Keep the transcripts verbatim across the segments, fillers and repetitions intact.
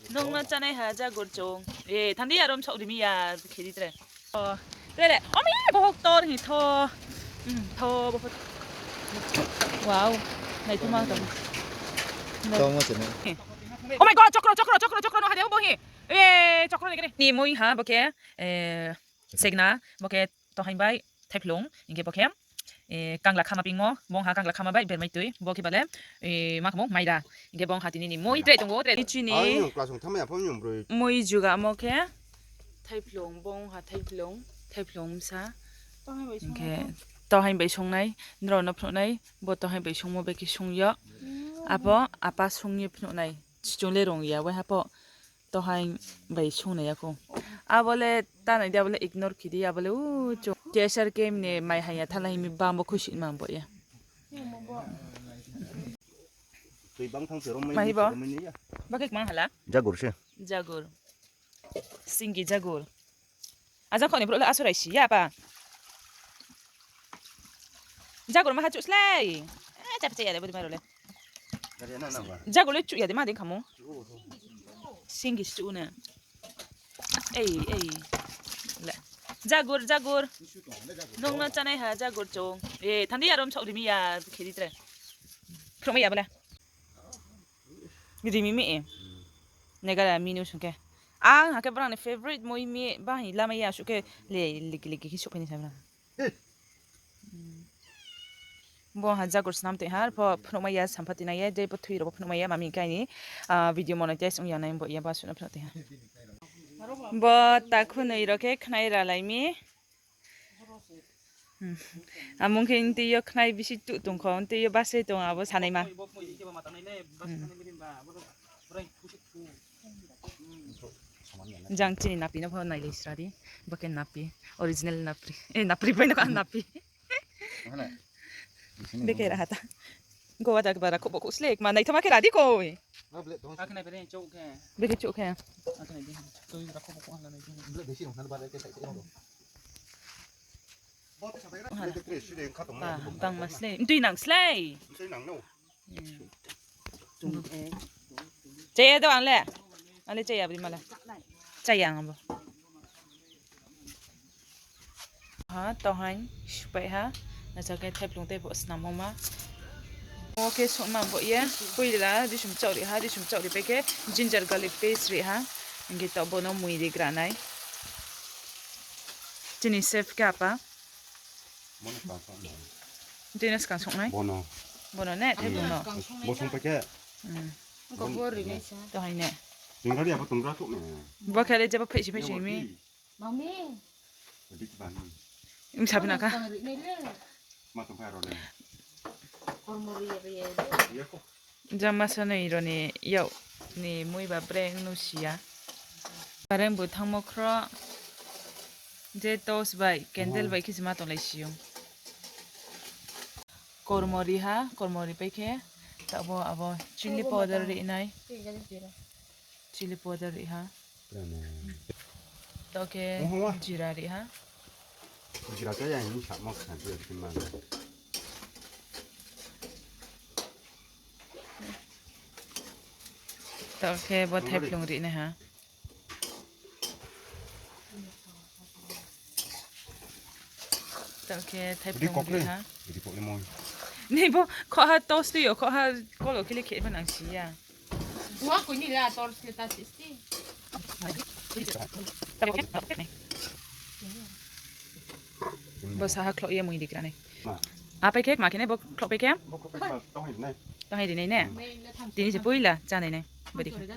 Nung no chánai ha jagur chung. E, thandi arom saoh rimi ya, khe di tre. O, tre le, omi, bohok tor hi tho. Hmm, tho, bohok. Wow, naithoma tong. Tongmo se na. Oh my God, chokro, chokro, chokro, chokro no hade bo hi. E, chokro ni kene. Ni mui ha, bo khe, e, segna, bo khe tohaing bai thaiphlung, hing khe bo khe, e, kangla khama pingmo, bong ha kangla khama bai bermai tui, bo khe bale, e, ma khamo maira, hing khe bong ha tini ni mui tre tong ou, tre chini. Mui jugamo khe thaiphlung, bong ha thaiphlung, thaiphlung bsa. Hing khe tohaing bai songnai, nrao no phnuh nai, bo tohaing bai songmo bai khe song yo. Abo apa song ye phnuh nai, chung le rung ya, waiha pho. Tohaing bai sung nai ya khou. Abo le ta nai di, abo le ignore khe di, abo le u chung T S R K ni mai haya thanla himi bang bo khuisi ma bo ya. Mai bo. Ba khe kmang hala? Jagur se. Jagur. Singi jagur. Ajang kho ni brouh le asurai si ya ba. Jagur ma ha chuh slái. E, chap chaya de bodi ma rao le. Jagur le chuh ya de ma dei khamo. Singi chuh na. Ei, ei. Le. Jagur, jagur. Nung no chánai ha jagur chung. E, thandi arom saoh rimi ya, khe di tre. Phruh mai ya bole. Rimi mi e. Negara minu sung khe. Ang ha khe brang ni favorite moi mi ba hi lama ya suh khe le ligi ligi khe suh phai ni sa brang. Bo ha jagur snam tei ha, pho phnuh mai ya sampha tina ye, je bo thui rao bo phnuh mai ya, mami kaini, ah, video monetize ong ya nai bo ya ba suh no phnuh tei ha. Bo takhu noi rao khe khnai ra lai mi. Hmm. Amung khe ntui yo khnai bisi tuh tong kho, ntui yo base tong abo sanaima. Hmm. Jang chini napi no pho nailai sra di. Bo khe napi. Original napri. Eh, napri pai no ka napi. Beke ra hata. Gowa jak bara khubo khuslek ma naithoma khe ra di koi. Beke chouh khe. Ba, bang ma slei. Ntui nang slei. Chaya do ang le. Ang le chaya bri mala. Chaya ang bo. Ha, tohaing, supai ha. Nacha khe thaiplung tei bo snam homa. Bo khe songma bo ye. Poila, disum chaoh ri ha, disum chaoh ri pai khe ginger garlic paste ri ha. Hingkhe to bono mui ri gra nai. Chini chef khe apa. Bono skang song nai. Bono. Bono ne, thaiplung no. Bo song pai khe. Hmm. Bo ri nai sa. To hai ne. Tingkha di apa tonggra tok ne. Bo khe le jeba phaisi phaisi mi. Mami. Dik bang. Ing sabi na ka. Skang ri nai le. Ma tong phai ro le. Kormo ri ya ri ya. Iya ko. Jama sanoi rao ni yag ni mui ba breng nusi ya. Kareng bu thanngmo khro. Je torch bai, candle bai khe se ma tonglai si ou. Kormo ri ha, kormo ri pai khe, tabo abo chilli powder ri nai. Chilli powder ri ha. Tao khe jira ri ha. Jira khe yang ni samo khan se ri ma. Tao khe bo thaiplung ri nai ha. Tao khe thaiplung ri ha. Ni bo khoha torch tui yo, khoha kolo khe le khe ba nang si ya. Wa koi ni la torch le ta si si. Bo saha khloh ye mui ri gra nai. Apai khe ma khe nai bo khloh pai khe. Tang hai ri nai ne. Tini se poila chá nai nai. Bo di khe.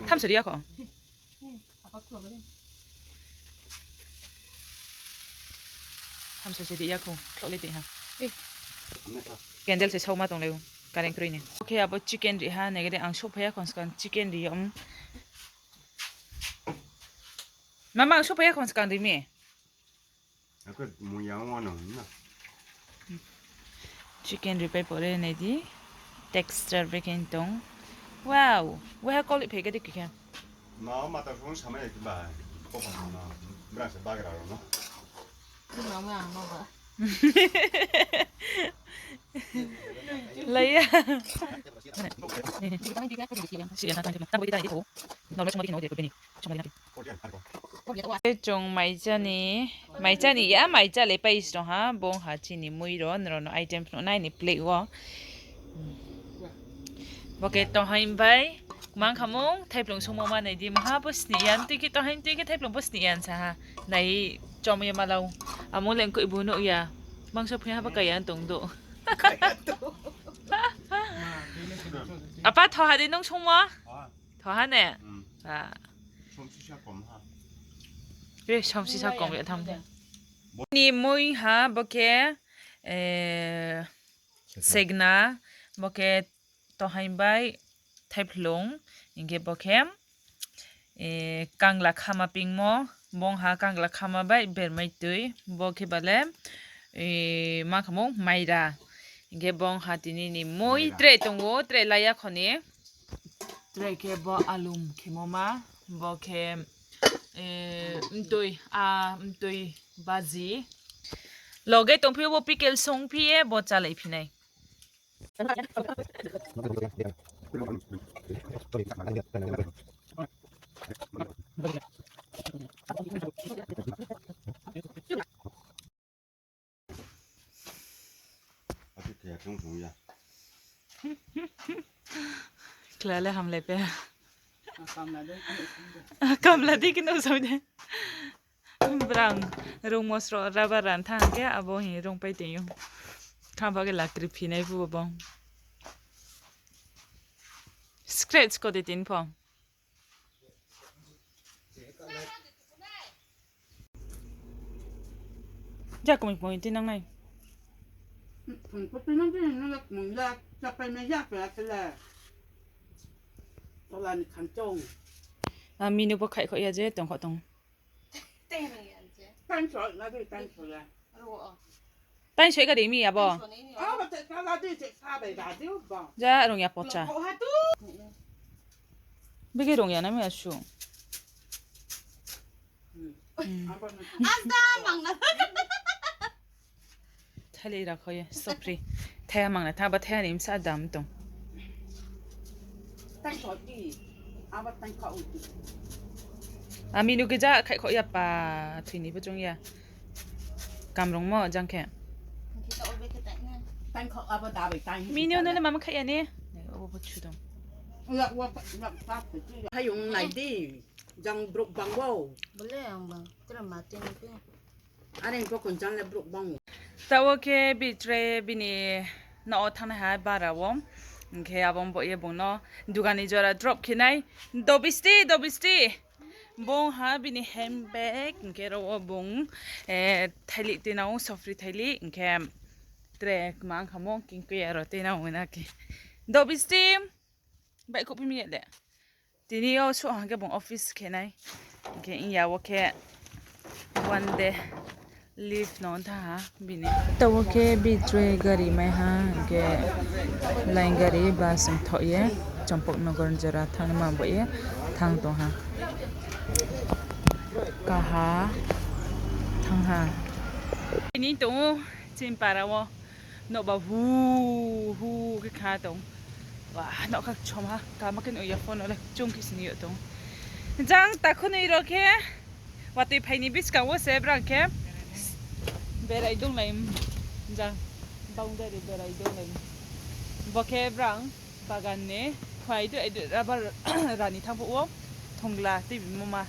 Tham sori ya kho. Hamsa se di ya kho, khloh le di ha. Candle se sauma tonglai ou, kareng kroi ni. Okay, abo chicken ri ha, nai gede ang souhphai ya khon skang chicken ri ya, um. Mama, ang souhphai ya khon skang ri mi. Chicken ri pai pore nai di. Texture bekhe tong. Wow, waiha koli phai gede khe. Ma, ma ta phone samai ya ba. Ko phone ma. Bra se bagra ro no. Bra ma ma ba. Laiya. Chung maichani, maichani ya, maicha le pai srong ha, bung ha chini mui ro, nrao no item phnuh nai ni plate wo. Bo khe tohaing bai, mang khamung, thaiphlung sungmo ma nai di, maha bo sni ya, tui khe tohaing, tui khe thaiphlung bo sni ya sa ha. Nai chom ye ma lau. Amo le koi bo nuh ya. Mangsa phi ha ba kaya tong do. Apa thoha di nung sungmo? Thoha ne? Somsisa kom ya tham de. Ni mui ha bo khe, eh, segna, bo khe tohaing bai thaiphlung, hing khe bo khe, eh, kangla khama pingmo, bung ha kangla khama bai bermai tui, bo khe ba le, eh, ma khamung maira. Hing khe bung ha tini ni mui tre tong ou, tre laiya kho ni. Tre khe bo alum khemo ma, bo khe, eh, mtui, a, mtui baji. Loge tongphi ou bo pickle songphi ye bo chálai phi nai. Kla le hamlai pe. Kamla di khe nuh sao de. Brang rungmo sro rubber ran thanng khe abo hing rungpai tong ou. Thanng ba khe lakri phinai phuh bo. Scratch ko de tin pho. Ja kmoi kmoi tinang nai. Kmoi ko tinang di, nang le kmoi ya, chapai nai ya, pe ya tele. Tola ni khanchong. A minu bo khaihkhoh ya je tongkhoh tong. Tang soi na di, tang soi ya. Tang soi ka di mi abo. Abo te sa la di, te sa bai ba di ba. Ja rung ya pocha. Bege rung ya na mi asu. Asta mang na. Thailai ra kho ye, sopri. Thaiha mang na tha, abo thaiha ni bsa dam tong. A minu khe ja khaihkhoh ya pa, thoi ni pho choung ya. Kamrungmo jang khe. Minu no le mama khaih ya ni? Obo pho chu tong. Hayung nai di, jang brouh bang ou. Bole ang bang, tra ma tini phi. Are pho khon jang le brouh bang ou. Taoh wo khe bitre bini nouh wo thanngnaiha bara wo. Hing khe abo bo ye bung no dugan ni jora drop khe nai. Dobisti, dobisti. Bung ha bini handbag, hing khe ro wo bung, eh, thailih tuinang ou, sopri thailih, hing khe tre kmang khamo, king khe aro tuinang ou na khe. Dobisti, baihkhouh phi mi ye le. Tini yo suh hang khe bung office khe nai. Hing khe ing ya wo khe one day leave no tha ha bini. Taoh wo khe bitre gari mai ha, hing khe line gari bus mthoh ye Champaknagar jora thanngnaima bo ye thanng tong ha. Kaha thanng ha. Tini tong ou chini para wo. Nouhba hu, hu khe kha tong. Wa, nouh kha chom ha, kama khe nuh ya phone no le chung khe sini yo tong. Jang takhu noi ro khe, watoi phai ni buskang wo se brang khe berai donglai, jang boundary berai donglai. Bo khe brang bagan ni, phai do, ai do, rubber rani thanng phuh wo, thongla tei bimo ma.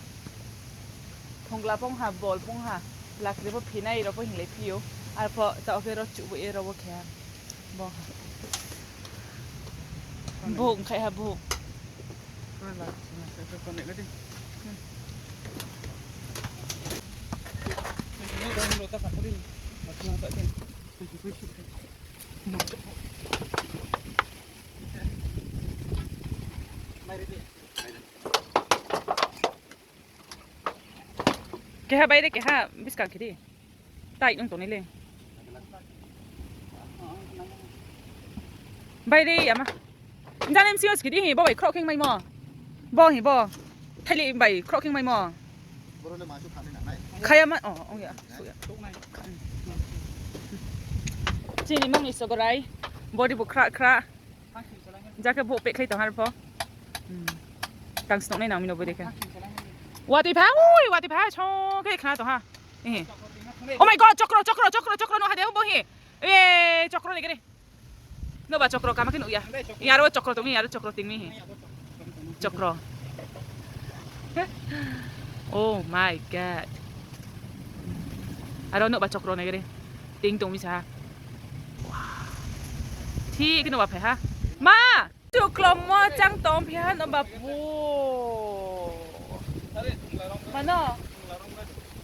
Thongla pong ha, bol pong ha, lakri pho phinai ro pho hinglai phi ou. Arpho taoh khe ro chuh bo ye ro wo khe ha. Bo ha. Buh, khai ha buh. Keha baire keha buskang khe di. Tai ong tongnai le. Baire ya ma. Jani msing yo skidi hi bo bai khroh kheng maimo. Bo hi bo. Thaili bai khroh kheng maimo. Khaya ma, o, ong ya. Su ya. Chini mung ni sogorai. Body bo khra khra. Jake bo pekhlai tong har pho. Tang snok nai nang mi no bo dei khe. Watoi phai, oi, watoi phai, song khe khna tong ha. Eh. Oh my God, chokro, chokro, chokro, chokro no ha de bo hi. Eh, chokro ni gre. No ba chokro kama khe nuh ya. Yaro chokro tong mi, yaro chokro ting mi hi. Chokro. Oh my God. Aro no ba chokro nai gre. Ting tong mi sa. Wow. Thik no ba phai ha. Ma! Chuklo mo chang tong phi ha no ba bu. Mano.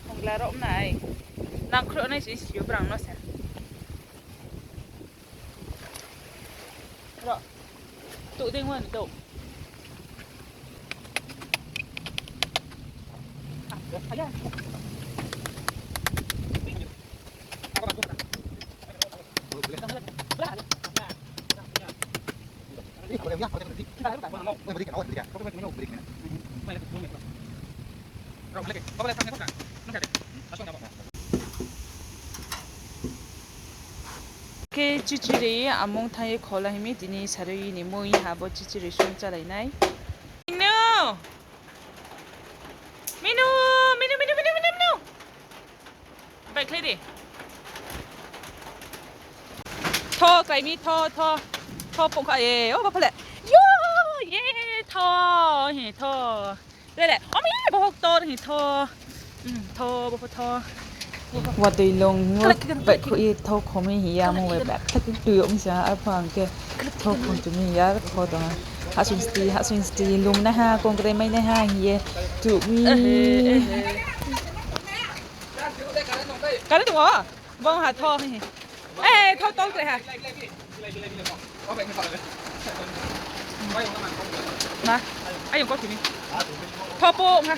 Hongla rom nai. Nang khro nai si si brang no se. Ro. Tu ding wan tu. Khe chichiri amung thang ye khola himi tini sarui ni mui ha bo chichiri sung chálai nai. Minu! Minu! Minu, minu, minu, minu, minu! Bai khlai di. Tho, klái mi, tho, tho. Tho, pung kha, ye, o, ba phale. Yo, ye, tho, he, tho. Le, le, o, mi, bo hok tor, he, tho. Hmm, tho, bo pho tho. Watoi lung, bai kho ye, tho, kho mi, he, ya, mo, bai, bai, tho, tui, o, mi, sa, ar, pho, ang khe, tho, kho, tu, mi, ya, tho, tong, ha, sung sti, ha, sung sti, lung, na, ha, kongkrai, mai, na, ha, he, ye, tu, mi. Kare tong o? Bong ha tho hi. Eh, tho tong tre ha. Ma, ayong ko kini. Tho po ha.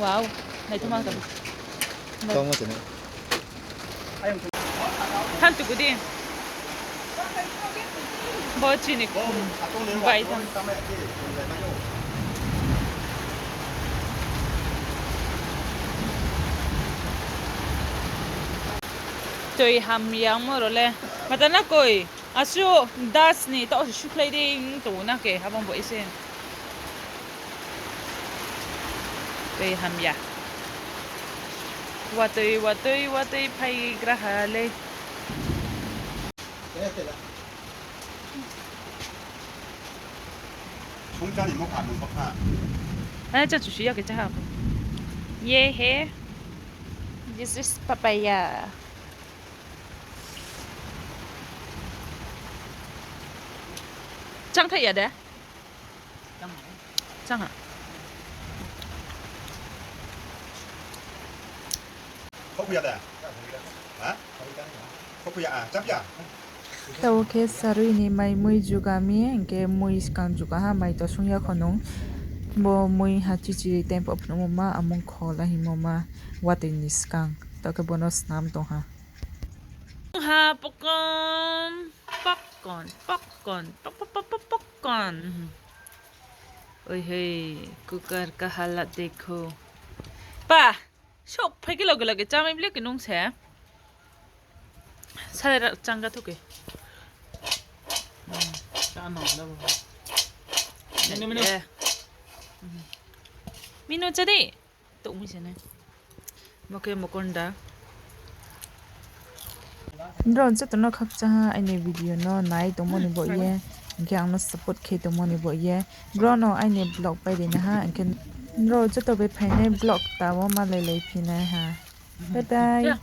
Wow, nai tho ma tho. Tho mo tene. Than tu kudi. Bo chini khum bai tang. Toi hamya mo ro le. Mata na koi. Asu das ni to sukhlai ding to na ke habang bo ise. Toi hamya. Watoi, watoi, watoi phai graha le. Sungcha ni mokha nung bokha. Ai, cha chusi ya ke cha ha. Ye he. This is papaya. Chang thai ya de? Chang ha. Khokphuya de? Ha? Khokphuya, ah, chapya? Tao khe sarui ni mai mui juga mi, hing khe mui skang juga ha, mai to sung ya kho nung. Bo mui ha chichiri tempo phnumo ma, amung khola himo ma, watoi ni skang. Tao khe bono snam tong ha. Ha, popcorn, popcorn, popcorn, pop, pop, pop, pop, popcorn. Oi hei, cooker ka halat dekho. Pa, sok phai khe loge loge chámai ble khe nung se. Salai ra chang ga thu khe. Minu, minu. Eh. Minu chá di. Tongmi se nai. Bo khe mokonda. Nrao joto no khakchang ha aini video no nai tongmo ni bo ye, hing khe ang no support khe tongmo ni bo ye. Bro no aini vlog pai ri na ha, hing khe nrao joto bai phainai vlog ta wo malai lai phi nai ha. Bye bye.